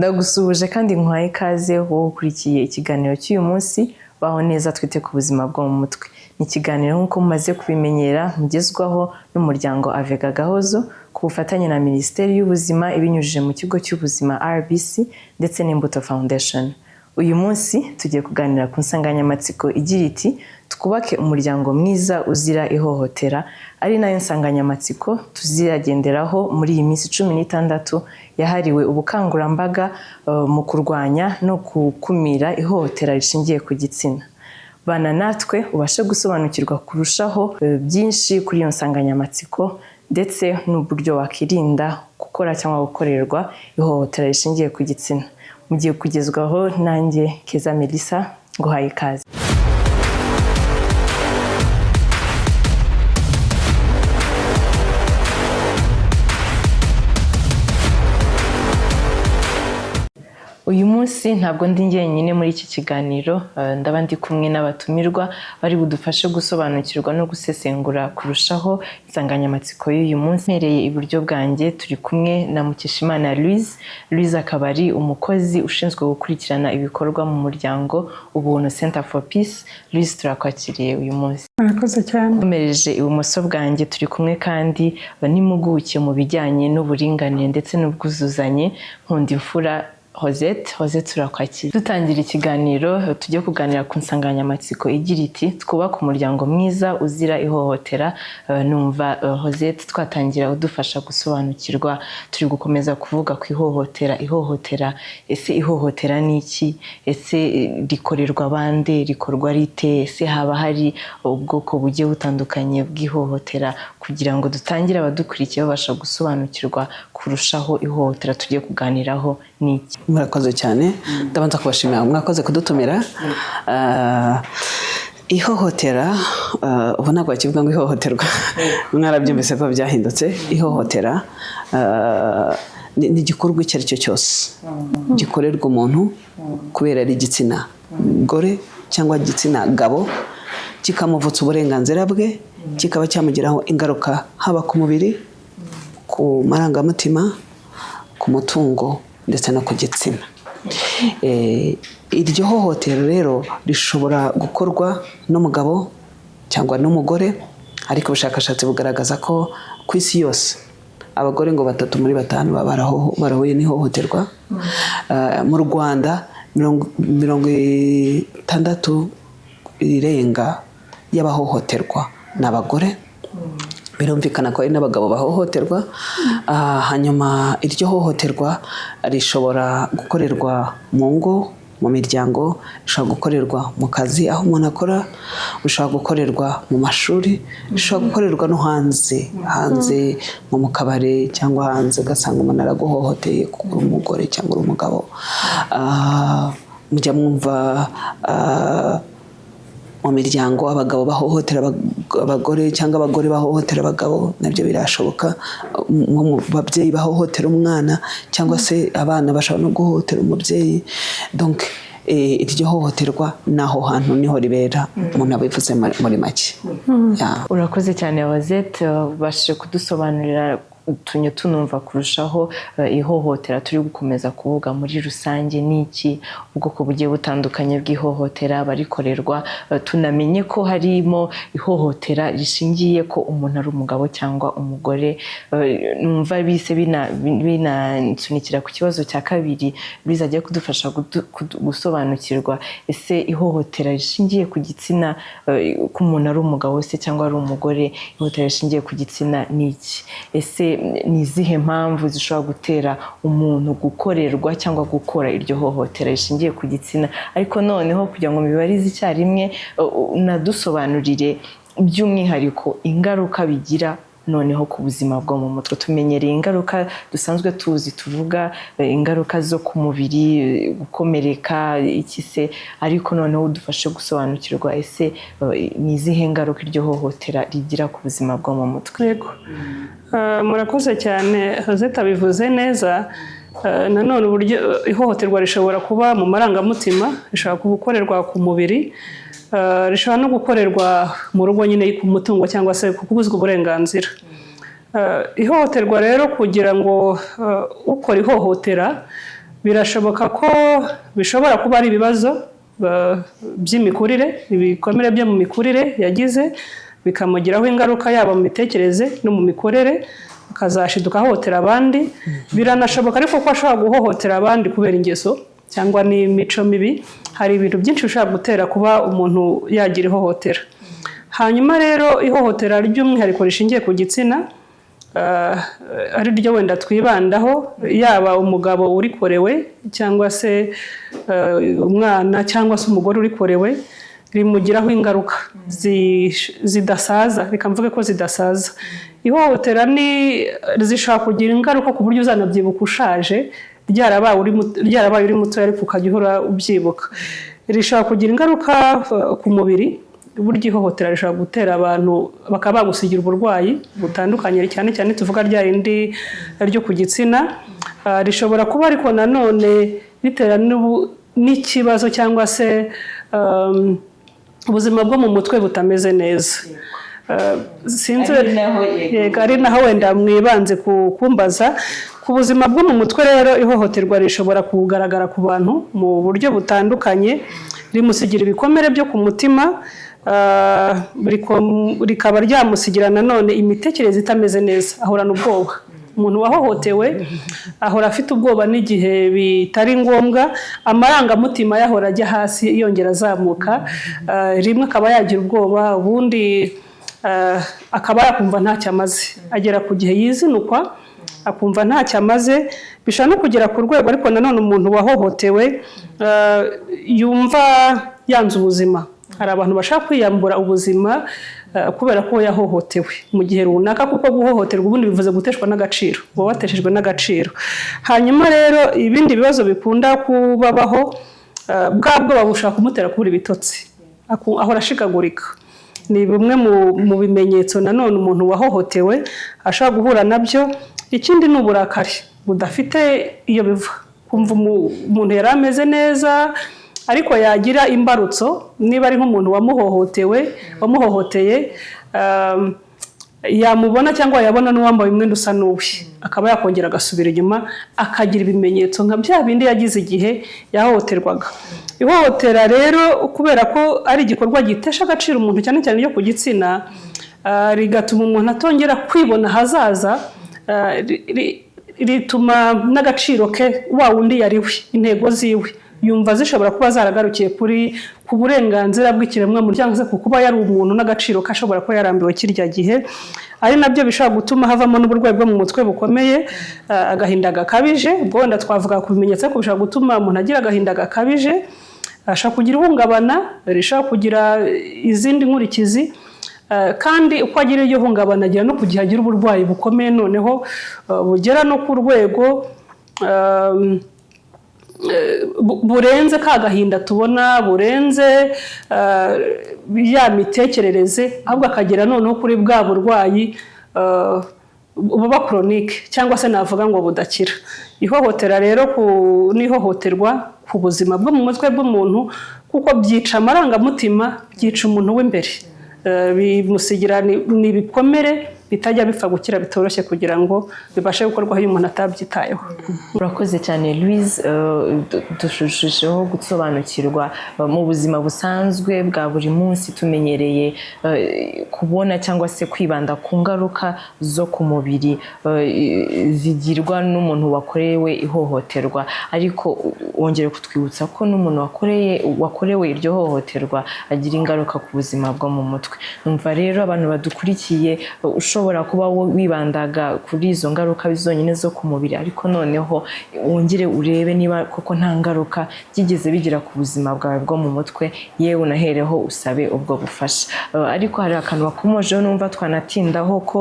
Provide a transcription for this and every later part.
Ndagusuhuje kandi nkuhaye ikaze wowe ukurikiye ikiganiro cy'uyu munsi, Baho Neza Twite ku Buzima bwo mu Mutwe. Ni ikiganiro, nk'uko mumaze kubimenyera, mugezwaho n'umuryango AVEGA Gahozo ku bufatanye na Minisiteri y'Ubuzima ibinyujije mu Kigo cy'Ubuzima RBC ndetse n'Imbuto Foundation. Uyu munsi tugiye kuganira ku nsanganyamatsiko igira iti: "Twubake umuryango mwiza uzira ihohotera", ari nayo nsanganyamatsiko tuzagenderaho muri iyi minsi 16 yahariwe ubukangurambaga mu kurwanya no gukumira ihohotera rishingiye ku gitsina. Bana natwe ubashe gusobanukirwa kurushaho byinshi kuri iyo nsanganyamatsiko ndetse n'uburyo wakirinda gukora cyangwa gukorerwa ihohotera rishingiye ku gitsina. Mugiye kugezwaho nanjye Keza Melissa, nguhaye ikaze. Uyu munsi ntabwo ndi njyenyine muri iki kiganiro, ndaba ndi kumwe n'abatumirwa bari budufashe gusobanukirwa no gusesengura kurushaho insanganyamatsiko y'uyu munsi. Mpereye iburyo bwanjye, turi kumwe na Mukeshimana Louise. Louise akaba ari umukozi ushinzwe gukurikirana ibikorwa mu muryango Ubuntu Center for Peace. Louise, turakwakiriye uyu munsi. Murakoze cyane. Nkomereje ibumoso bwanjye, turi kumwe kandi n'impuguke mu bijyanye n'uburinganire ndetse n'ubwuzuzanye, Nkundimfura Rosette. Rosette, turakwakira. Dutangira ikiganiro, tujye kuganira ku nsanganyamatsiko igira iti: "Twubake umuryango mwiza uzira ihohotera." Numva Rosette twatangira udufasha gusobanukirwa. Turi gukomeza kuvuga ku ihohotera. Ihohotera, ese ihohotera ni iki? Ese rikorerwa bande? Rikorwa rite? Ese haba hari ubwoko bugiye butandukanye bw'ihohotera? Kugira ngo dutangire abadukurikiye babasha gusobanukirwa kurushaho, ihohotera tugiye kuganiraho ni iki? Murakoze cyane. Ndabanza kubashimira, mwakoze kudutumira. Ihohotera, ubu ntabwo bakivuga ngo ihohoterwa, mwarabyumvise ko byahindutse. Ihohotera ni igikorwa icyo ari cyo cyose gikorerwa umuntu kubera ari igitsina gore cyangwa igitsina gabo, kikamuvutsa uburenganzira bwe, kikaba cyamugiraho ingaruka haba ku mubiri, ku marangamutima, ku mutungo ndetse no ku gitsina. Iryo hohotera rero rishobora gukorwa n'umugabo cyangwa n'umugore, ariko ubushakashatsi bugaragaza ko ku isi yose abagore ngo batatu muri batanu baba barahuye n'ihohoterwa. Mu Rwanda 60 irenga y'abahohoterwa ni abagore. Birumvikana ko hari n'abagabo bahohoterwa. Hanyuma iryo hohoterwa rishobora gukorerwa mu ngo, mu miryango, rishobora gukorerwa mu kazi aho umuntu akora, rishobora gukorerwa mu mashuri, rishobora gukorerwa no hanze, hanze nko mu kabari cyangwa hanze, ugasanga umuntu araguhohoteye kuko uri umugore cyangwa uri umugabo. Mujya mwumva mu miryango abagabo bahohotera abagore cyangwa abagore bahohotera abagabo, nabyo birashoboka. Nko mu babyeyi bahohotera umwana cyangwa se abana bashobora no guhohotera umubyeyi. Donc iryo hohoterwa ni aho hantu niho ribera, umuntu abivuze muri make. Yeah. Urakoze cyane Rosette, ubashije kudusobanurira utunye tunumva kurushaho ihohotera turi gukomeza kuvuga muri rusange ni iki, ubwoko bugiye butandukanye bw'ihohotera barikorerwa, tunamenye ko harimo ihohotera rishingiye ko umuntu ari umugabo cyangwa umugore. Numva bise binansunikira ku kibazo cya kabiri bizajya kudufasha gusobanukirwa: ese ihohotera rishingiye ku gitsina, ko umuntu ari umugabo se cyangwa ari umugore, ihohotera rishingiye ku gitsina ni iki? Ese ni izihe mpamvu zishobora gutera umuntu gukorerwa cyangwa gukora iryo hohotera rishingiye ku gitsina? Ariko noneho kugira ngo mibarize icyarimwe, unadusobanurire by'umwihariko ingaruka bigira noneho ku buzima bwo mu mutwe. Tumenyereye ingaruka dusanzwe tuzi, tuvuga ingaruka zo ku mubiri, gukomereka, iki se, ariko noneho udufashe gusobanukirwa: ese ni izihe ngaruka iryo hohotera rigira ku buzima bwo mu mutwe? Yego. Murakoze cyane, Rosette abivuze neza. Nanone uburyo ihohoterwa rishobora kuba mu marangamutima, rishobora gukorerwa ku mubiri, rishobora no gukorerwa mu rugo nyine, ku mutungo cyangwa se ku kubuzwa uburenganzira. Ihohoterwa rero, kugira ngo ukora ihohotera Birashoboka ko bishobora kuba ari ibibazo by'imikurire, ibikomere byo mu mikurire yagize bikamugiraho ingaruka yaba mu mitekerereze no mu mikorere, akazashiduka ahohotera abandi. Biranashoboka ariko ko ashobora guhohotera abandi kubera ingeso cyangwa n'imico mibi. Hari ibintu byinshi bishobora gutera kuba umuntu yagira ihohotera. Hanyuma rero ihohotera ry'umwihariko rishingiye ku gitsina, ari ryo wenda twibandaho, yaba umugabo urikorewe cyangwa se umwana cyangwa se umugore urikorewe, rimugiraho ingaruka zidasaza. Reka mvuge ko zidasaza. Ihohotera ni zishobora kugira ingaruka ku buryo uzanabyibuka ushaje, ryarabaye uri mutoya ariko ukajya uhora ubyibuka. Rishobora kugira ingaruka ku mubiri. Burya ihohotera rishobora gutera abantu bakaba bagusigira uburwayi butandukanye, cyane cyane tuvuga rya rindi ryo ku gitsina. Rishobora kuba ariko nanone ritera n'ikibazo cyangwa se ubuzima bwo mu mutwe butameze neza. Sinzi. Ari naho, yego. Yego, ari naho wenda mwibanze ku kumbaza ku buzima bwo mu mutwe. Rero ihohoterwa rishobora kugaragara ku bantu mu buryo butandukanye, rimusigira ibikomere byo ku mutima, rikaba ryamusigira nanone imitekerereze itameze neza, ahorana ubwoba. Umuntu wahohotewe ahora afite ubwoba n'igihe bitari ngombwa, amarangamutima ye ahora ajya hasi yongera azamuka. Rimwe akaba yagira ubwoba, ubundi akaba yakumva ntacyo amaze, agera ku gihe yizinukwa akumva ntacyo amaze. Bishobora no kugera ku rwego ariko nanone umuntu wahohotewe yumva yanze ubuzima. Hari abantu bashaka kwiyambura ubuzima kubera ko yahohotewe mu gihe runaka, kuko guhohoterwa ubundi bivuze guteshwa n'agaciro, uba wateshejwe n'agaciro. Hanyuma rero ibindi bibazo bikunda kubabaho, bwa bwoba bushobora kumutera kubura ibitotsi, ahora ashikagurika. Ni bimwe mu bimenyetso nanone umuntu wahohotewe ashobora guhura nabyo. Ikindi ni uburakari budafite iyo biva, kumva umuntu yari ameze neza ariko yagira imbarutso, niba ari nk'umuntu wamuhohotewe, wamuhohoteye, yamubona cyangwa yabona n'uwambaye umwenda usa n'uwe, akaba yakongera agasubira inyuma, akagira ibimenyetso nka bya bindi yagize igihe yahohoterwaga. Ihohotera rero, kubera ko ari igikorwa gitesha agaciro umuntu, cyane cyane ryo ku gitsina, rigatuma umuntu atongera kwibona ahazaza, rituma n'agaciro ke, wa wundi yari we, intego ziwe yumva zishobora kuba zaragarukiye ku burenganzira bw'ikiremwamuntu cyangwa se ku kuba yari umuntu, n'agaciro ke ashobora kuba yarambiwe kirya gihe, ari nabyo bishobora gutuma havamo n'uburwayi bwo mu mutwe bukomeye, agahinda gakabije. Ubwo wenda twavuga ku bimenyetso, ariko bishobora gutuma umuntu agira agahinda gakabije, ashobora kugira ihungabana rishobora kugira izindi nkurikizi. Kandi uko agira iryo hungabana agira no ku gihe agira uburwayi bukomeye, noneho bugera no ku rwego burenze ka gahinda tubona, burenze ya mitekerereze, ahubwo akagera noneho kuri bwa burwayi buba chronique cyangwa se navuga ngo budakira. Ihohotera rero n'ihohoterwa ku buzima bwo mu mutwe bw'umuntu, kuko byica amarangamutima, byica umuntu w'imbere, bimusigira ni ibikomere bitajya bipfa gukira, bitoroshye kugira ngo bibashe gukorwaho iyo umuntu atabyitayeho. Urakoze cyane, Louise. Dushushijeho gusobanukirwa. Mu buzima busanzwe bwa buri munsi tumenyereye kubona cyangwa se kwibanda ku ngaruka zo ku mubiri zigirwa n'umuntu wakorewe ihohoterwa, ariko wongere kutwibutsa ko n'umuntu wakorewe iryo hohoterwa agira ingaruka ku buzima bwo mu mutwe. Numva rero abantu badukurikiye, ushobora kuba wibandaga kuri izo ngaruka zonyine zo ku mubiri, ariko noneho wongere urebe niba koko nta ngaruka byigeze bigira ku buzima bwawe bwo mu mutwe, yewe unahereho usabe ubwo bufasha. Ariko hari akantu wakomojeho numva twanatindaho, ko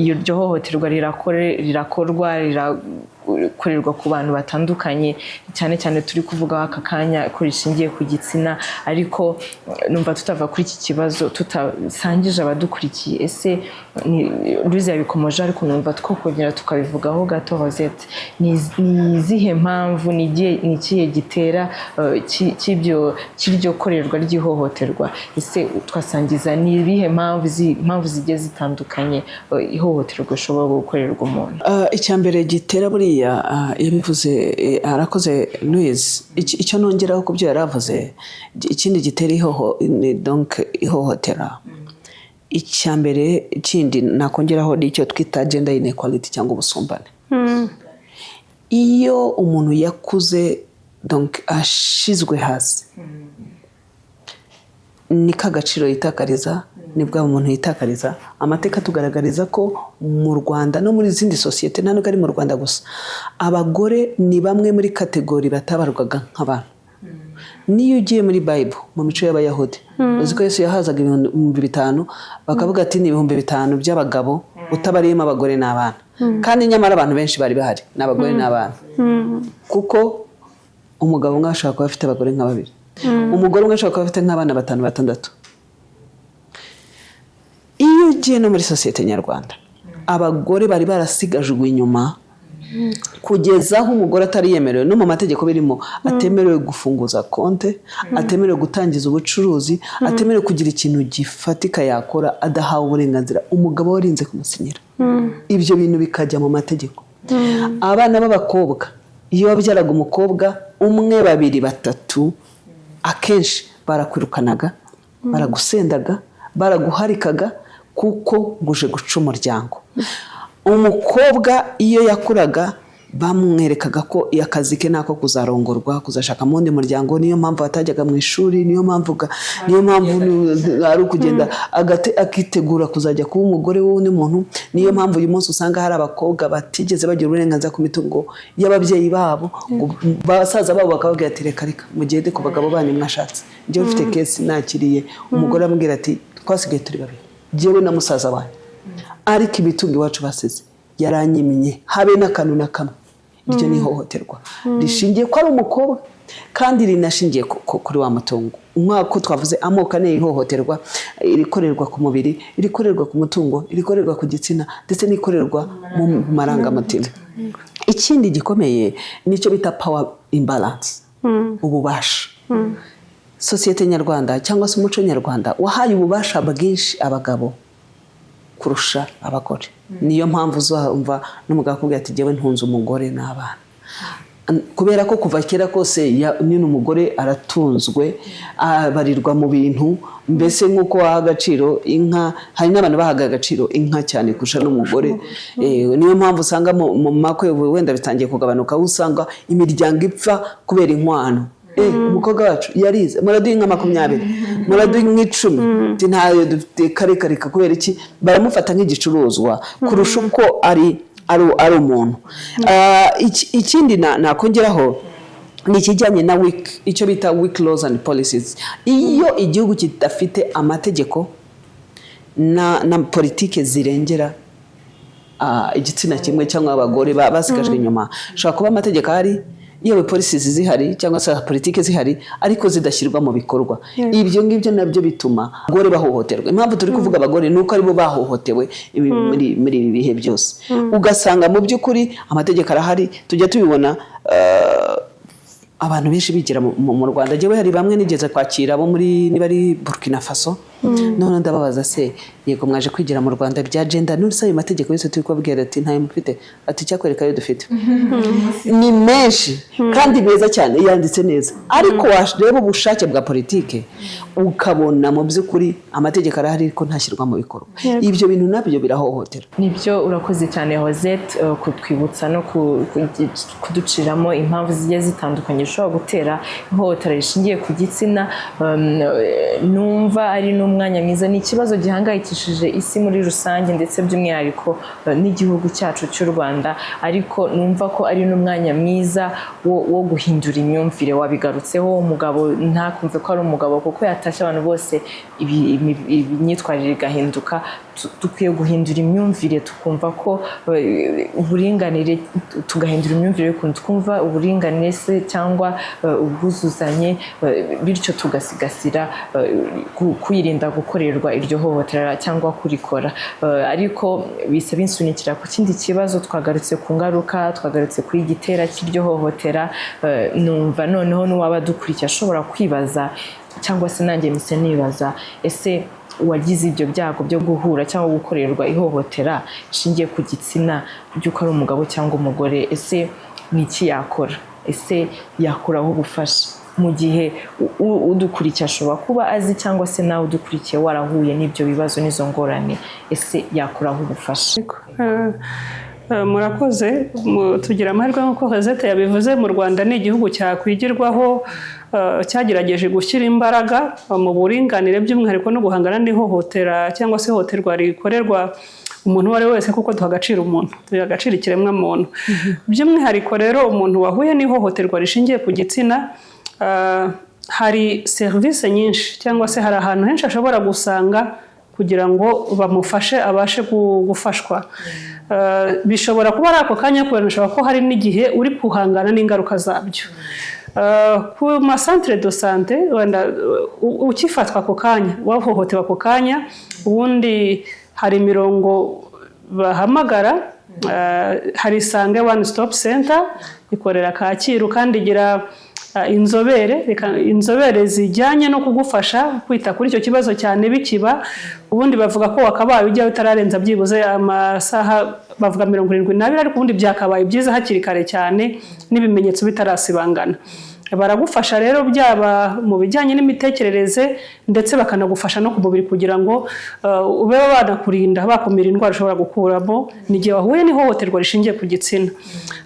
iryo hohoterwa rirakorwa, rirakorerwa ku bantu batandukanye, cyane cyane turi kuvugaho aka kanya ko rishingiye ku gitsina. Ariko numva tutava kuri iki kibazo tutasangije abadukurikiye. Ese Louise yabikomoje, ariko numva twakongera tukabivugaho gato. Rosette, ni izihe mpamvu, ni ikihe gitera cy'iryo korerwa ry'ihohoterwa? Ese twasangiza ni ibihe mpamvu, mpamvu zigiye zitandukanye ihohoterwa rishobora gukorerwa umuntu? Icya mbere gitera buriya Buriya yabivuze, arakoze Louise. Icyo nongeraho ku byo yari avuze, ikindi gitera ni donc ihohotera, icya mbere kindi nakongeraho ni icyo twita gender inequality cyangwa ubusumbane. Iyo umuntu yakuze, donc ashizwe hasi, niko agaciro yitakariza, nibwo umuntu yitakariza. Amateka tugaragariza ko mu Rwanda no muri zindi sosiyete, nta nubwo ari mu Rwanda gusa, abagore ni bamwe muri category batabarwaga nk'abantu. Niyo ugiye muri Bible, mu mico y'Abayahudi, uzi ko Yesu yahazaga 5000, bakavuga ati ni 5000 by'abagabo utabariyemo abagore n'abana, kandi nyamara abantu benshi bari bahari ni abagore n'abana, kuko umugabo umwe ashobora kuba afite abagore nka babiri, umugore umwe ashobora kuba afite nk'abana batanu, batandatu. Iyo ugiye no muri sosiyete nyarwanda, abagore bari barasigajwe inyuma kugeza aho umugore atari yemerewe, no mu mategeko birimo, atemerewe gufunguza konte, atemerewe gutangiza ubucuruzi, atemerewe kugira ikintu gifatika yakora adahawe uburenganzira, umugabo warinze kumusinyira. Ibyo bintu bikajya mu mategeko. Abana b'abakobwa, iyo wabyaraga umukobwa umwe, babiri, batatu, akenshi barakwirukanaga, baragusendaga, baraguharikaga, kuko nguje guca umuryango. Umukobwa iyo yakuraga, bamwerekaga ko akazi ke nako kuzarongorwa, kuzashaka mu wundi muryango. Niyo mpamvu batajyaga mu ishuri, niyo mpamvu ari ukugenda akitegura kuzajya kuba umugore w'undi muntu. Niyo mpamvu uyu munsi usanga hari abakobwa batigeze bagira uburenganzira ku mitungo y'ababyeyi babo, ngo basaza babo bakababwira ati: "Reka reka, mugende ku bagabo banyu mwashatse." Njyewe ufite case nakiriye, umugore amubwira ati: "Twasigaye turi babiri, jyewe na musaza wanjye, ariko imitungo iwacu basize yaranyimye, habe n'akantu na kamwe." Iryo ni ihohoterwa rishingiye ko ari umukobwa, kandi rinashingiye kuri wa mutungo. Nk'uko twavuze amoko ane y'ihohoterwa: irikorerwa ku mubiri, irikorerwa ku mutungo, irikorerwa ku gitsina, ndetse n'ikorerwa mu marangamutima. Ikindi gikomeye nicyo bita power imbalance, ububasha. Sosiyete nyarwanda cyangwa se umuco nyarwanda wahaye ububasha bwinshi abagabo kurusha abagore. Niyo mpamvu uzumva n'umugabo akubwira ati: "Jyewe ntunze umugore n'abana," kubera ko kuva kera kose nyine umugore aratunzwe, abarirwa mu bintu. Mbese nk'uko waha agaciro inka, hari n'abantu bahaga agaciro inka cyane kurusha n'umugore. Niyo mpamvu usanga mu makwe, ubu wenda bitangiye kugabanuka, aho usanga imiryango ipfa kubera inkwano. "Umukobwa wacu yarize, muraduha inka 20, muraduha inka 10." Ati: "Ntayo dufite." Kare kare, kubera iki? Baramufata nk'igicuruzwa kurusha uko ari umuntu. Ikindi nakongeraho ni ikijyanye na weak, icyo bita weak laws and policies. Iyo igihugu kidafite amategeko na politike zirengera igitsina kimwe cyangwa abagore basigajwe inyuma, ashobora kuba amategeko ahari, yewe policies zihari cyangwa se politike zihari, ariko zidashyirwa mu bikorwa. Ibyo ngibyo nabyo bituma abagore bahohoterwa. Impamvu turi kuvuga abagore ni uko aribo bahohotewe muri ibi bihe byose. Ugasanga mu by'ukuri amategeko arahari, tujya tubibona, abantu benshi bigira mu Rwanda. Njyewe hari bamwe nigeze kwakira bo muri, niba ari Burkina Faso, none ndababaza: "Se yego mwaje kwigira mu Rwanda bya gender, none se ayo mategeko yose turi kubabwira?" Ati: "Ntayo mufite." Ati: "Icyakwereka ayo dufite ni menshi kandi meza cyane, yanditse neza, ariko wareba ubushake bwa politike ukabona mu by'ukuri amategeko arahari ariko ntashyirwa mu bikorwa." Ibyo bintu nabyo birahohotera. Nibyo, urakoze cyane Rosette, kutwibutsa no kuduciramo impamvu zigiye zitandukanye zishobora gutera ihohotera rishingiye ku gitsina. Numva ari n'umwanya mwiza. Ni ikibazo gihangayikishije isi muri rusange, ndetse by'umwihariko n'igihugu cyacu cy'u Rwanda, ariko numva ko ari n'umwanya mwiza wo guhindura imyumvire. Wabigarutseho, umugabo ntakumve ko ari umugabo kuko yatashye abantu bose imyitwarire igahinduka. Dukwiye guhindura imyumvire, tukumva ko uburinganire, tugahindura imyumvire y'ukuntu twumva uburinganire se cyangwa ubwuzuzanye, bityo tugasigasira kwirinda gukorerwa iryo hohotera cyangwa kurikora. Ariko bisa binsunikira ku kindi kibazo. Twagarutse ku ngaruka, twagarutse kuri igitera cy'iryo hohotera. Numva noneho n'uwaba adukurikiye ashobora kwibaza, cyangwa se nanjye mpise nibaza: ese Uwagize ibyo byago byo guhura cyangwa gukorerwa ihohotera rishingiye ku gitsina, by'uko ari umugabo cyangwa umugore, ese ni iki yakora? Ese yakuraho ubufasha mu gihe udukurikiye ashobora kuba azi, cyangwa se nawe udukurikiye warahuye n'ibyo bibazo n'izo ngorane, ese yakuraho ubufasha? Murakoze. Tugira amahirwe, nk'uko Rosette yabivuze, mu Rwanda ni igihugu cyakwigirwaho, cyagerageje gushyira imbaraga mu buringanire, by'umwihariko no guhangana n'ihohotera cyangwa se ihohoterwa rikorerwa umuntu uwo ari we wese, kuko duha agaciro umuntu, duha agaciro ikiremwamuntu. By'umwihariko rero umuntu wahuye n'ihohoterwa rishingiye ku gitsina, hari serivisi nyinshi cyangwa se hari ahantu henshi ashobora gusanga kugira ngo bamufashe, abashe gufashwa. Bishobora kuba ari ako kanya kubera bishobora ko hari n'igihe uri guhangana n'ingaruka zabyo. Ku ma centre de santé, wenda ukifatwa ako kanya, wahohotewe ako kanya, ubundi hari imirongo bahamagara. Hari Isange One Stop Center ikorera Kacyiru kandi igira inzobere, inzobere zijyanye no kugufasha kwita kuri icyo kibazo cyane bikiba. Ubundi bavuga ko wakabaye ujyayo utararenza byibuze amasaha, bavuga 72, ariko ubundi byakabaye byiza hakiri kare cyane n'ibimenyetso bitarasibangana. Baragufasha rero byaba mu bijyanye n'imitekerereze, ndetse bakanagufasha no ku mubiri kugira ngo ube banakurinda, bakumira indwara ushobora gukuramo n'igihe wahuye n'ihohoterwa rishingiye ku gitsina.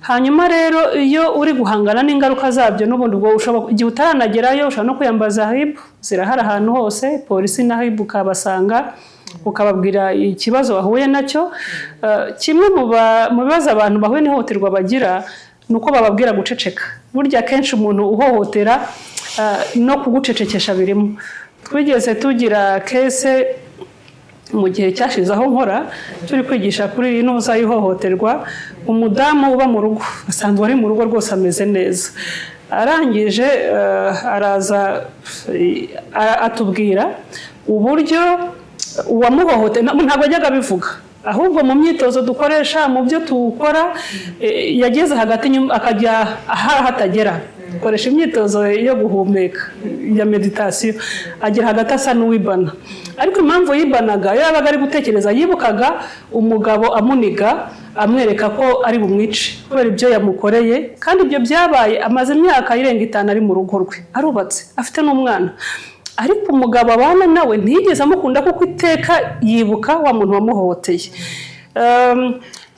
Hanyuma rero iyo uri guhangana n'ingaruka zabyo, n'ubundi ubwo ushobora, igihe utaranagerayo, ushobora no kwiyambaza RIB, zirahari ahantu hose, polisi na RIB, ukabasanga ukababwira ikibazo wahuye nacyo. Kimwe mu bibazo abantu bahuye n'ihohoterwa bagira ni uko bababwira guceceka. Burya akenshi umuntu uhohotera, no kugucecekesha birimo. Twigeze tugira case mu gihe cyashize aho nkora, turi kwigisha kuri iyi ntuza y'ihohoterwa, umudamu uba mu rugo, asanzwe ari mu rugo rwose ameze neza, arangije araza atubwira uburyo uwamuhohoteye ntabwo yajyaga abivuga, ahubwo mu myitozo dukoresha, mu byo tuwukora, yageze hagati akajya aho hatagera, dukoresha imyitozo yo guhumeka ya méditation, agera hagati asa n'uwibana. Ariko impamvu yibanaga, iyo yabaga ari gutekereza yibukaga umugabo amuniga, amwereka ko ari bumwice kubera ibyo yamukoreye. Kandi ibyo byabaye amaze imyaka irenga 5 ari mu rugo rwe, arubatse, afite n'umwana, ariko umugabo abana nawe ntiyigeze amukunda kuko iteka yibuka wa muntu wamuhohoteye.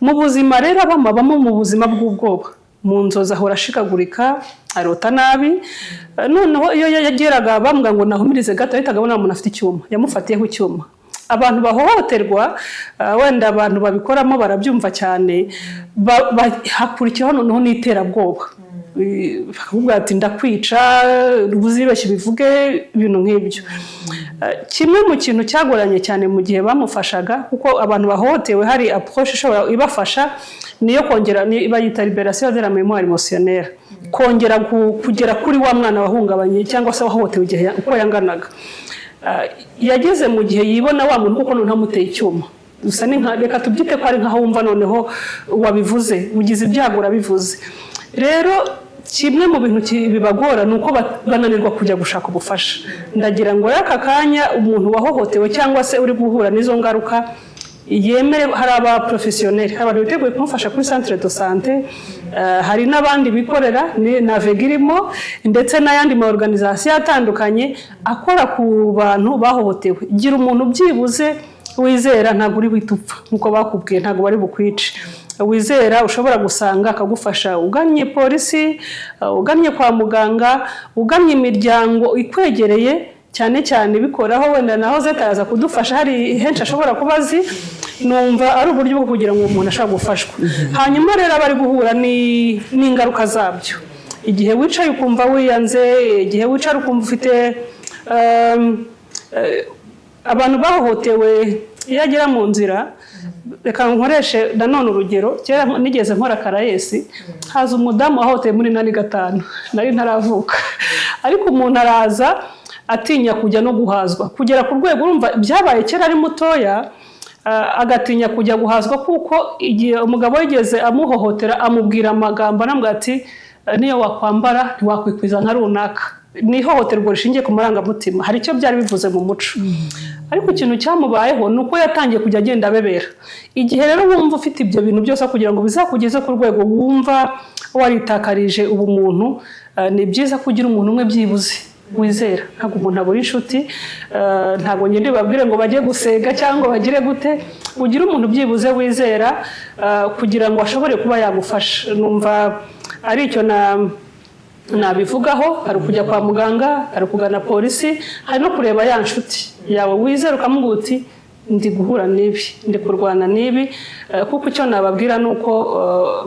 Mu buzima rero abamo mu buzima bw'ubwoba, mu nzozi ahora ashikagurika, arota nabi. Noneho iyo yageraga bambwira ngo nahumirize gato, yahitaga abona umuntu afite icyuma, yamufatiyeho icyuma. Abantu bahohoterwa, wenda abantu babikoramo barabyumva cyane, hakurikiraho noneho n'iterabwoba, bakakubwira ati: "Ndakwica, uzibeshye bivuge," ibintu nk'ibyo. Kimwe mu kintu cyagoranye cyane mu gihe bamufashaga, kuko abantu bahohotewe hari approche ishobora ibafasha, niyo kongera bayita libération de la mémoire émotionnelle, kongera kugera kuri wa mwana wahungabanye cyangwa se wahohotewe igihe uko yanganaga. Yageze mu gihe yibona wa muntu kuko noneho amuteye icyuma gusa ni nka, reka tubyite ko ari nkaho wumva noneho wabivuze, ugize ibyago urabivuze. Rero kimwe mu bintu bibagora ni uko bananirwa kujya gushaka ubufasha. Ndagira ngo rero aka kanya umuntu wahohotewe cyangwa se uri guhura n'izo ngaruka yemere hari aba professionnel, hari abantu biteguye kumufasha kuri centre de santé, hari n'abandi bikorera, ni NAVEGA irimo, ndetse n'ayandi ma organisation atandukanye akora ku bantu bahohotewe. Gira umuntu byibuze wizera, ntabwo uri buhite upfa nk'uko bakubwiye, ntabwo bari bukwice, wizera ushobora gusanga akagufasha, ugannye polisi, ugannye kwa muganga, ugannye imiryango ikwegereye cyane cyane ibikoraho. Wenda naho Zeta yaza kudufasha, hari henshi ashobora kuba azi. Numva ari uburyo bwo kugira ngo umuntu ashobora gufashwa. Hanyuma rero aba ari guhura n'ingaruka zabyo, igihe wicaye ukumva wiyanze, igihe wicara ukumva ufite abantu bahohotewe, iyo agera mu nzira. Reka nkoreshe nanone urugero: kera nigeze nkora CARAES, haza umudamu wahohotewe muri 85, nari ntaravuka, ariko umuntu araza atinya kujya no guhazwa, kugera ku rwego, urumva byabaye kera ari mutoya, agatinya kujya guhazwa kuko igihe umugabo yigeze amuhohotera, amubwira amagambo anamubwira ati: "Niyo wakwambara ntiwakwikiza nka runaka." Ni ihohoterwa rishingiye ku marangamutima, hari icyo byari bivuze mu muco, ariko ikintu cyamubayeho ni uko yatangiye kujya agenda abebera. Igihe rero wumva ufite ibyo bintu byose, kugira ngo bizakugeze ku rwego wumva waritakarije ubumuntu, ni byiza kugira umuntu umwe byibuze wizera. Ntabwo umuntu abura inshuti. Ntabwo ngende babwire ngo bajye gusenga cyangwa bagire gute. Ugire umuntu byibuze wizera, kugira ngo ashobore kuba yagufasha. Numva ari icyo na nabivugaho. Hari ukujya kwa muganga, hari ukugana polisi, hari no kureba ya nshuti yawe wizera, ukamubwira uti: "Ndi guhura n'ibi, ndi kurwana n'ibi." Kuko icyo nababwira ni uko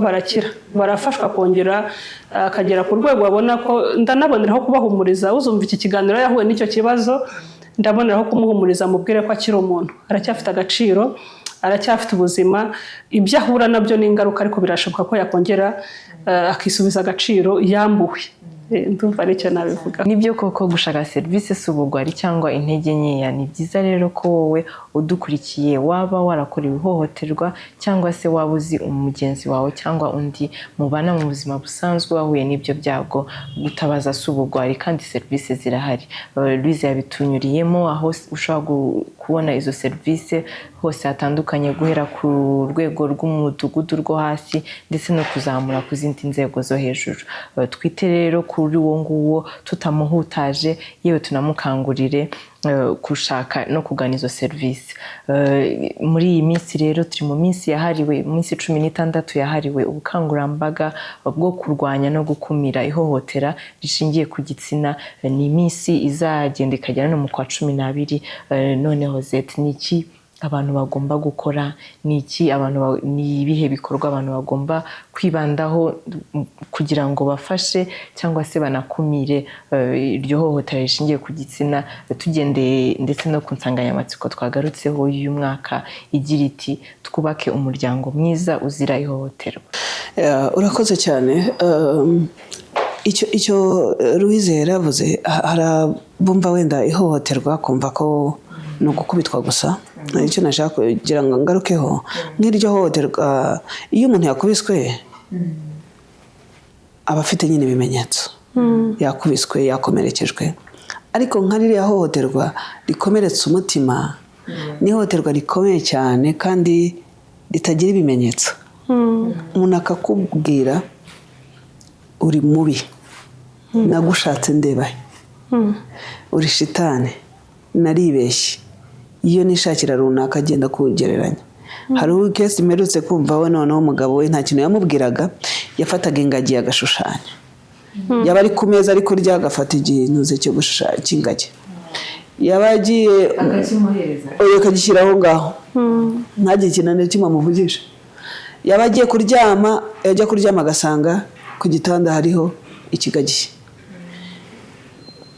barakira, barafashwa, kongera akagera ku rwego babona ko. Ndanaboneraho kubahumuriza, uzumva iki kiganiro yahuye n'icyo kibazo, ndaboneraho kumuhumuriza, mubwire ko akiri umuntu, aracyafite agaciro, aracyafite ubuzima. Ibyo ahura nabyo ni ingaruka, ariko birashoboka ko yakongera akisubiza agaciro yambuwe. Ndumva aricyo nabivuga. Nibyo koko, gushaka serivisi si ubugwari cyangwa intege nkeya. Ni byiza rero ko wowe udukurikiye waba warakorewe ihohoterwa, cyangwa se waba uzi umugenzi wawe cyangwa undi mubana mu buzima busanzwe wahuye n'ibyo byago, gutabaza si ubugwari kandi serivisi zirahari. Louise yabitunyuriyemo aho ushobora kubona izo serivisi hose hatandukanye, guhera ku rwego rw'umudugudu rwo hasi ndetse no kuzamura ku zindi nzego zo hejuru. Twite rero kuri uwo nguwo tutamuhutaje, yewe tunamukangurire gushaka no kugana izo serivisi. Muri iyi minsi rero turi mu minsi yahariwe, iminsi 16 yahariwe ubukangurambaga bwo kurwanya no gukumira ihohotera rishingiye ku gitsina. Ni iminsi izagenda ikagera no mu kwa 12. Noneho Zeti, ni iki abantu bagomba gukora? Ni iki abantu ni ibihe bikorwa abantu bagomba kwibandaho kugira ngo bafashe cyangwa se banakumire iryo hohotera rishingiye ku gitsina, tugendeye ndetse no ku nsanganyamatsiko twagarutseho y'uyu mwaka igira iti: "Twubake umuryango mwiza uzira ihohoterwa"? Urakoze cyane. Icyo Louise yaravuze, hari abumva wenda ihohoterwa kumva ko ni ugukubitwa gusa. Icyo nashaka kugira ngo ngarukeho, nk'iryo hohoterwa, iyo umuntu yakubiswe aba afite nyine ibimenyetso, yakubiswe, yakomerekejwe. Ariko nka ririya hohoterwa rikomeretsa umutima ni ihohoterwa rikomeye cyane kandi ritagira ibimenyetso. Umuntu akakubwira: "Uri mubi, nagushatse ndeba he? Uri shitani, naribeshye iyo nishakira runaka." Agenda kugereranya. Hari case mperutse kumva we, noneho umugabo we nta kintu yamubwiraga, yafataga ingagi agashushanya. Yaba ari ku meza ari kurya, agafata ikintu cyo gushushanya cy'ingagi, yaba agiye akakimuhereza, oya, akagishyira aho ngaho, ntagire ikintu na kimwe amuvugisha. Yaba agiye kuryama, yajya kuryama agasanga ku gitanda hariho ikigagi.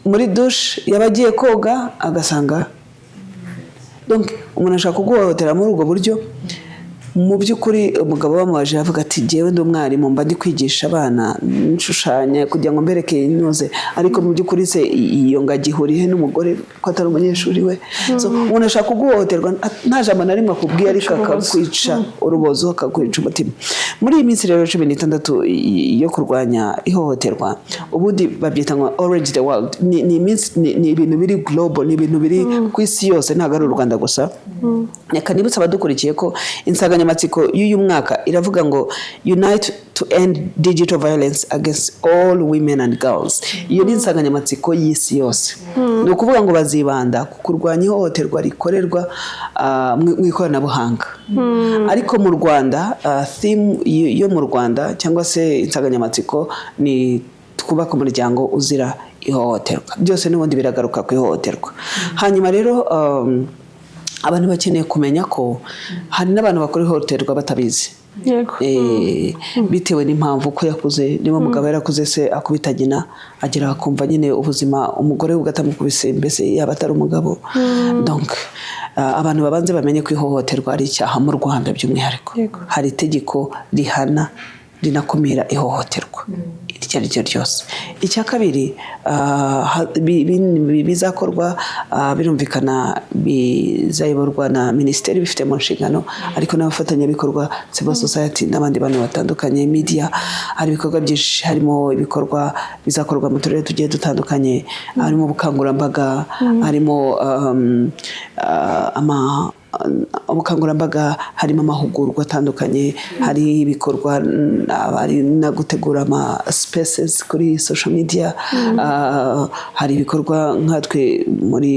Muri dushe, yaba agiye koga, agasanga. Donc umuntu ashaka kuguhohotera muri ubwo buryo. Mu by'ukuri umugabo bamubaje avuga ati: "Jyewe ndi umwarimu, mba ndi kwigisha abana, nshushanya kugira ngo mbereke inoze. Ariko mu by'ukuri se iyo ngagi ihuriye n'umugore ko atari umunyeshuri we?" So umuntu ashaka kuguhohoterwa nta jambo na rimwe akubwiye, ariko akakwica urubozo, akakwica umutima. Muri iyi minsi rero 16 yo kurwanya ihohoterwa, ubundi babyita ngo Orange the World, ni iminsi ni ibintu biri global, ni ibintu biri ku isi yose, ntabwo ari u Rwanda gusa. Reka nibutse abadukurikiye ko insanganyamatsiko y'uyu mwaka iravuga ngo "Unite to end digital violence against all women and girls". Iyo ni insanganyamatsiko y'isi yose. Ni ukuvuga ngo bazibanda ku kurwanya ihohoterwa rikorerwa mu ikoranabuhanga. Ariko mu Rwanda, theme yo mu Rwanda cyangwa se insanganyamatsiko ni "Twubake umuryango uzira ihohoterwa". Byose n'ubundi biragaruka ku ihohoterwa. Hanyuma rero abantu bakeneye kumenya ko hari n'abantu bakora ihohoterwa batabizi. Bitewe n'impamvu uko yakuze. Niba umugabo yarakuze se akubita nyina, agera akumva nyine ubuzima umugore we ubwo atamukubise mbese yaba atari umugabo. Donc abantu babanze bamenye ko ihohoterwa ari icyaha mu Rwanda by'umwihariko. Hari itegeko rihana rinakumira ihohoterwa iryo ari ryo ryose. Icya kabiri, bizakorwa, birumvikana bizayoborwa na minisiteri bifite mu nshingano, ariko n'abafatanyabikorwa, civil society n'abandi bantu batandukanye, media. Hari ibikorwa byinshi, harimo ibikorwa bizakorwa mu turere tugiye dutandukanye, harimo ubukangurambaga, harimo ubukangurambaga, harimo amahugurwa atandukanye, hari ibikorwa, hari no gutegura ama spaces kuri social media. Hari ibikorwa nkatwe muri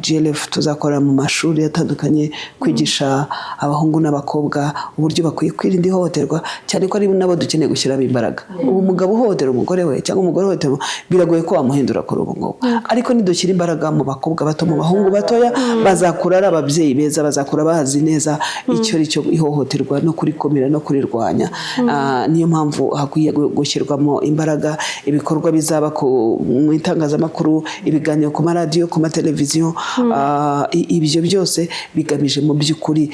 GLF tuzakora mu mashuri atandukanye, kwigisha abahungu n'abakobwa uburyo bakwiye kwirinda ihohoterwa, cyane ko ari nabo dukeneye gushyiramo imbaraga. Ubu umugabo uhohotera umugore we cyangwa umugore uhohotera, biragoye ko wamuhindura kuri ubu ngubu, ariko nidushyira imbaraga mu bakobwa bato, mu bahungu batoya, bazakura ari ababyeyi beza, bazakura bazi neza icyo ari cyo ihohoterwa no kurikumira no kurirwanya. Niyo mpamvu hakwiye gushyirwamo imbaraga, ibikorwa bizaba mu itangazamakuru, ibiganiro ku maradiyo, ku mateleviziyo. Ibyo byose bigamije mu by'ukuri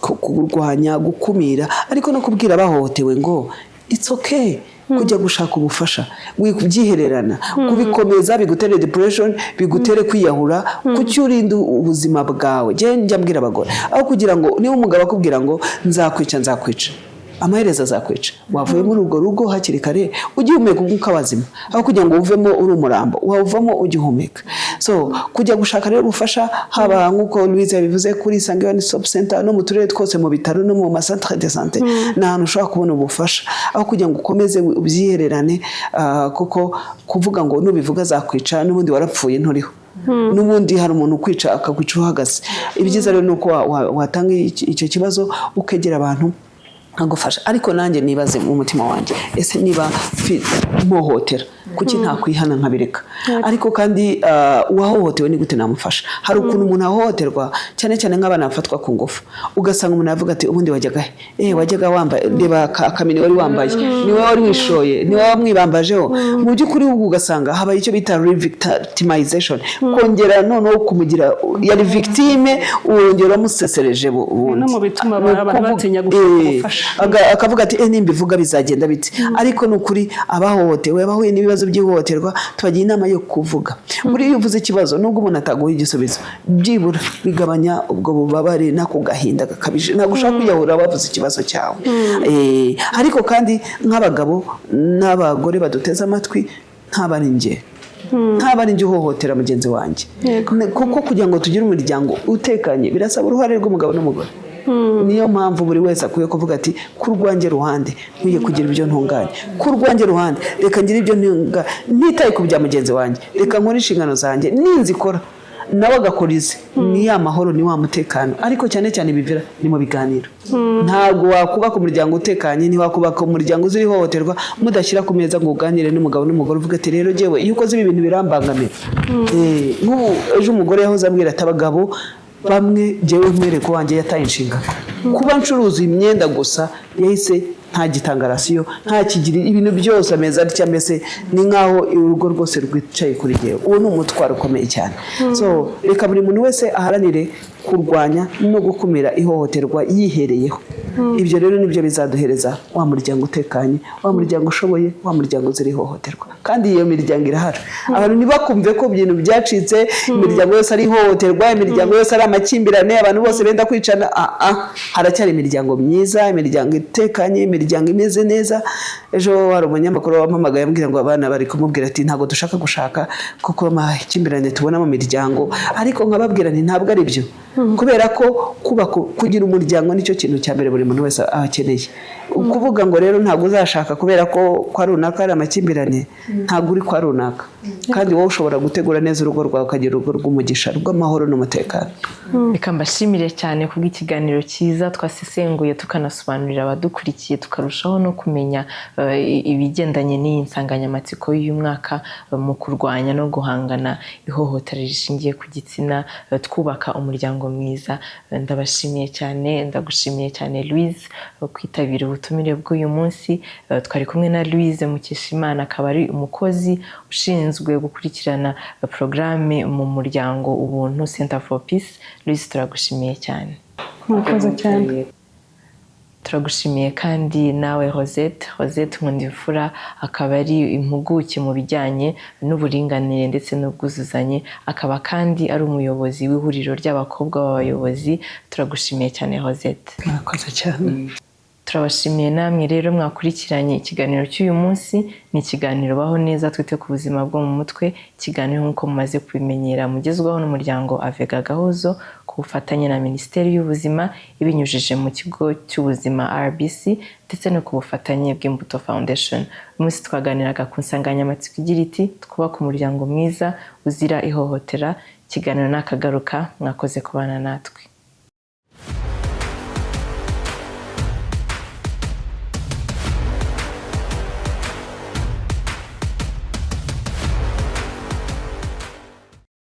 kurwanya, gukumira, ariko no kubwira abahohotewe ngo it's okay kujya gushaka ubufasha, wikubyihererana, kubikomeza bigutere depression, bigutere kwiyahura. Kuki urinda ubuzima bwawe? Njye njya mbwira abagore, aho kugira ngo, niba umugabo akubwira ngo nzakwica, nzakwica, amaherezo azakwica, wavuye muri urwo rugo hakiri kare ugihumeka umwuka wazima, aho kugira ngo uvemo uri umurambo, wawuvamo ugihumeka. So kujya gushaka rero ubufasha, haba nk'uko Louise yabivuze kuri Isange One Stop Center, no mu turere twose, mu bitaro no mu ma centre de santé, ni ahantu ushobora kubona ubufasha, aho kugira ngo ukomeze ubyihererane. Kuko kuvuga ngo nubivuga azakwica, n'ubundi warapfuye, nturiho, n'ubundi hari umuntu ukwica, akakwica uhagaze. Ibyiza rero ni uko watanga icyo kibazo, ukegera abantu nkagufasha. Ariko nanjye nibaze mu mutima wanjye: ese niba mpohotera, kuki ntakwihana nkabireka? Ariko kandi uwahohotewe ni gute namufasha? Hari ukuntu umuntu ahohoterwa, cyane cyane nk'abana bafatwa ku ngufu, ugasanga umuntu aravuga ati: "Ubundi wajyaga he? Wajyaga wambaye, reba akamini wari wambaye, ni wowe wari wishoye, ni wowe wamwibambajeho." Mu by'ukuri ubwo ugasanga habaye icyo bita re-victimization, kongera noneho kumugira, yari victime, wongera uramusesereje bundi. No mu bituma Ni abantu ukuvuga- batinya gushaka ubufasha. Akavuga ati: "Nimbivuga bizagenda bite?" Ariko ni ukuri, abahohotewe, abahuye n'ibibazo by'ihohoterwa, tubagira inama yo kuvuga. Buriya iyo uvuze ikibazo, nubwo umuntu ataguha igisubizo, byibura bigabanya ubwo bubabare n'ako gahinda gakabije. Ntabwo ushaka kwiyahura wavuze ikibazo cyawe. Ariko kandi nk'abagabo n'abagore baduteze amatwi, ntaba ari njye uhohotera mugenzi wanjye. Kuko kugira ngo tugire umuryango utekanye birasaba uruhare rw'umugabo n'umugore. Niyo mpamvu buri wese akwiye kuvuga ati: "Ku rwanjye ruhande nkwiye kugira ibyo ntunganya, ku rwanjye ruhande reka ngire ibyo ntunganya, ntitaye ku bya mugenzi wanjye, reka nkore inshingano zanjye, ninzikora nawe agakora ize, ni ya mahoro, ni wa mutekano." Ariko cyane cyane bivira ni mu biganiro. Ntabwo wakubaka umuryango utekanye, ntiwakubaka umuryango uzira ihohoterwa mudashyira ku meza ngo uganire n'umugabo n'umugore, uvuga ati: "Rero jyewe iyo ukoze ibi bintu birambangamira." Nk'ubu ejo umugore yahoze ambwira ati: "Abagabo bamwe, jyewe nkwereka wanjye yataye inshingano, kuba ncuruza imyenda gusa yahise ntagitanga ration, ntakigira ibintu byose, ameze atya, mbese ni nk'aho urugo rwose rwicaye kuri jyewe." Uwo ni umutwaro ukomeye cyane. So reka buri muntu wese aharanire kurwanya no gukumira ihohoterwa yihereyeho. Ibyo rero nibyo bizaduhereza wa muryango utekanye, wa muryango ushoboye, wa muryango uzira ihohoterwa. Kandi iyo miryango irahari. Abantu ntibakumve ko ibintu byacitse, imiryango yose ari ihohoterwa, imiryango yose ari amakimbirane, abantu bose benda kwicana. Ah, haracyari imiryango myiza, imiryango itekanye, imiryango imeze neza. Ejo hari umunyamakuru wampamagaye ambwira ngo abana bari kumubwira ati: "Ntabwo dushaka gushaka kuko amakimbirane tubona mu miryango." Ariko nkababwira nti: "Ntabwo ari byo, kubera ko kubaka, kugira umuryango nicyo kintu cya mbere buri muntu wese aba akeneye." Kuvuga ngo rero ntabwo uzashaka kubera ko kwa runaka hari amakimbirane, ntabwo uri kwa runaka, kandi wowe ushobora gutegura neza urugo rwawe, ukagira urugo rw'umugisha, rw'amahoro n'umutekano. Reka mbashimire cyane kubw'ikiganiro cyiza twasesenguye, tukanasobanurira abadukurikiye, tukarushaho no kumenya ibigendanye n'iyi nsanganyamatsiko y'uyu mwaka mu kurwanya no guhangana ihohotera rishingiye ku gitsina, twubaka umuryango mwiza. Ndabashimiye cyane, ndagushimiye cyane Louise kwitabira ubutumire bw'uyu munsi. Twari kumwe na Louise Mukeshimana, akaba ari umukozi ushinzwe gukurikirana porogaramu mu muryango Ubuntu Center for Peace. Louise, turagushimiye cyane. Murakoze cyane. Turagushimiye kandi nawe Rosette. Rosette Nkundimfura akaba ari impuguke mu bijyanye n'uburinganire ndetse n'ubwuzuzanye, akaba kandi ari umuyobozi w'ihuriro ry'abakobwa b'abayobozi. Turagushimiye cyane, Rosette. Murakoze cyane. Turabashimiye namwe rero mwakurikiranye ikiganiro cy'uyu munsi. Ni ikiganiro Baho Neza, twite ku buzima bwo mu mutwe. Ikiganiro, nk'uko mumaze kubimenyera, mugezwaho n'umuryango AVEGA Gahozo ku bufatanye na Minisiteri y'Ubuzima ibinyujije mu kigo cy'ubuzima RBC, ndetse no ku bufatanye bw'Imbuto Foundation. Uyu munsi twaganiraga ku nsanganyamatsiko igira iti: "Twubake umuryango mwiza uzira ihohotera." Ikiganiro ni akagaruka. Mwakoze kubana natwe.